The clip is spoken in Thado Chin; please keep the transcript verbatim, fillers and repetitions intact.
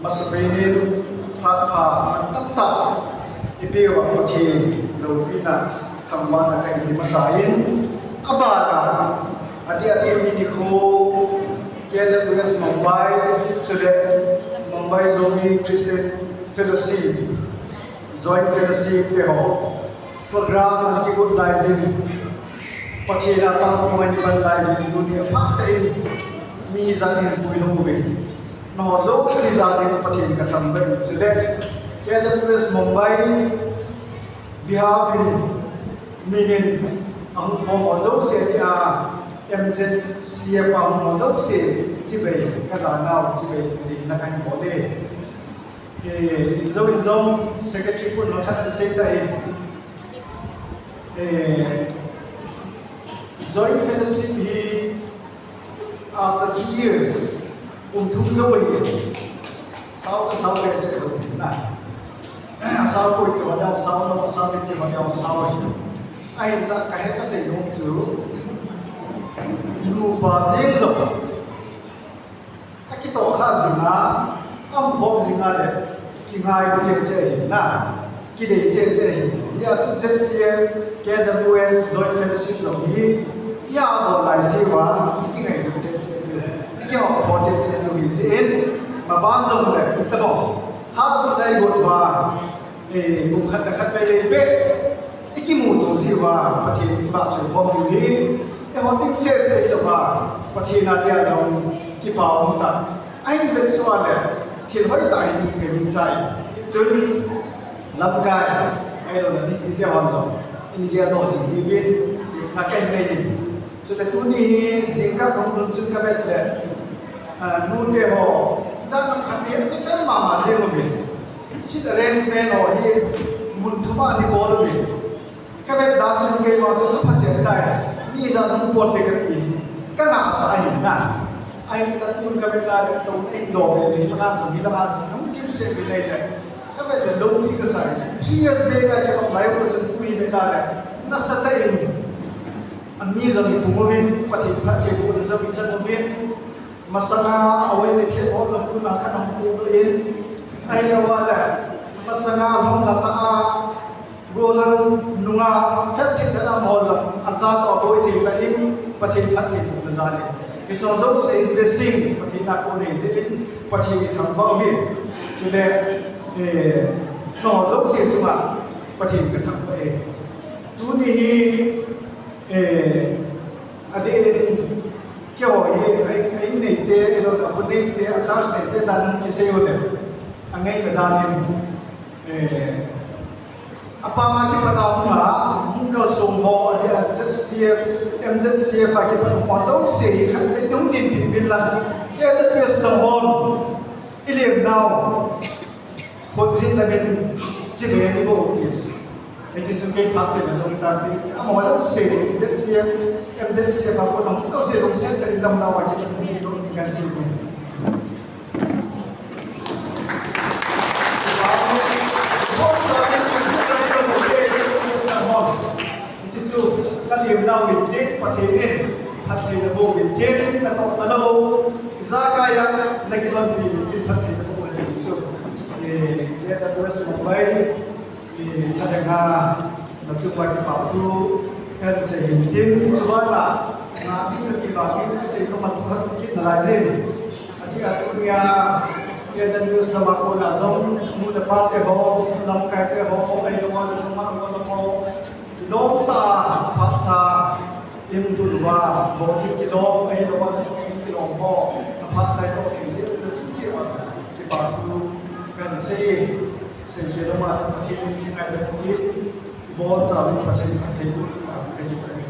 Masapen in phat pha tamtah ipeuva Pathen loupina thangvahna kahin pe masa in, abana adeh a tuni nikho K W S Mumbai chule Mumbai Zomi Christian Fellowship, Joint Fellowship te ho program ana kigot laijin, Pathen a taopeh in pan laijin, tuni a phat tah in mi ijat in puilhung uvin. Nangho jouse jat in Pathen kathangvah in, chule K W S Mumbai behalf in min in ahung khom ho jouse, tia M Z C F a hung ho jouse chibai kajanau, chibai na kahin bol e. Eh, jou in jong secretary pun ho khat in sei ta e. Eh, Joint Fellowship hi after three years, kum thum jou ahi. Sao chu sao behseh lou na. Sao poi ti ho jong sao lou, sao le ti ho jong sao ahi. Ahinla kahet kasei nom chu, nupa jeng jong akitoh kha jing a, aum khom jing a le, kingai cheh cheh ahi na, kidei cheh cheh ahi. Hia chu Z C F, K W S, Joint Fellowship jong hi, hia bol lai seh uva, ikingailut cheh cheh diu, ikihouto cheh cheh diu ahi jeh in, maban jong le, itabang hatah a igot uva, eh, kum khat le khat vei vei beh ikimuto jeh uva, Pathen ivahchoi khom diu hi, eiho ding seh seh ihilouva, Pathen a dia jong kipa um tah. Ahin vetsah le, thil hoitah hi ding kahin chai. Chun, lamkai, ahilouleh mipite hon jong, in geldoh jing diuvin, tina kahin nei in. Chule tuni hi, jingkah kahung lhun chun kavet le, ah, nute ho, ijat ham khat hi, ana fel mama jeng uve. Seat arrangement ho hi, mun thum a ana bol uve. Kavet dan chun keima chun aphaseh tai. Mi ijat ham ponte kati. Kangah sa ahi na. Ahinla tun kavet le, touna hin doh be, hilanga jong, hilanga jong, hung kimseh be nei le. Kavet le loupi kasa e. Three years be ka kivop lai u chun tuni ve le, nasatah in, ami jong ipum uvin, Pathen phattheibohna jong ichan uvin. Masanga away ni thei ho jong tuna khat ahung podoh in, ahilouva le, masanga lhom lhatah a, gollhang nunga, phat thei tah a um ho jong, acha toh aboi thei tah in, Pathen phattheibohna jal in. Hiche jouse in blessings, Pathen a kon ahi jeh in, Pathen ithangvah uvin. Chule, eh, nangho jouse chunga, Pathen kathangvah e. Tuni hi, eh, adeh in, keiho hi, a, a in neite, ahilouleh a khut neite, a church neite dan kisei u le, angaina dan in, eh, apam a kipat a hung a, hung kalsong ho, adeh a Z C F, M Z C F a kipat hung ho jouse, khat le hung dinpi uvin lang, K W S nahon, ilemnau, khonjin lamin, chile ni bou tin. Hiche chu kei phat chena jong tan tin, amaho jouse, Z C F, M Z C F a kon hung jouse, lungset tah in lamnau a kipat hung hi lou ding kahin ti uvin. Hiche chu kalemnau hin tin, Pathen in phatthei naboh uvin tin, natoh nalou, ijakai a nakilhonpi uvin tin, phatthei naboh uvin tin chu. Eh, K W S Mumbai, eh, phatthei na, nachung uva kipa thu kahin sei hin tin, chubana, na ding kati vangin kasei kaman chu khat kit nalai jin. Adeh a tunia, K W S lama kona jong, nu le pate ho, lamkaite ho, ahilouva le nungah nungah ho, kilom tah a, aphat cha, in lhun uva, bongkim kilom, ahilouva le bongkim kilom ho, aphat cha itoh thei jeh le chuche uva, kipa thu kahin sei, seikhel uma Pathen in kingaidam uvin, ibonchauvin Pathen phattheiboh in, kakipah e.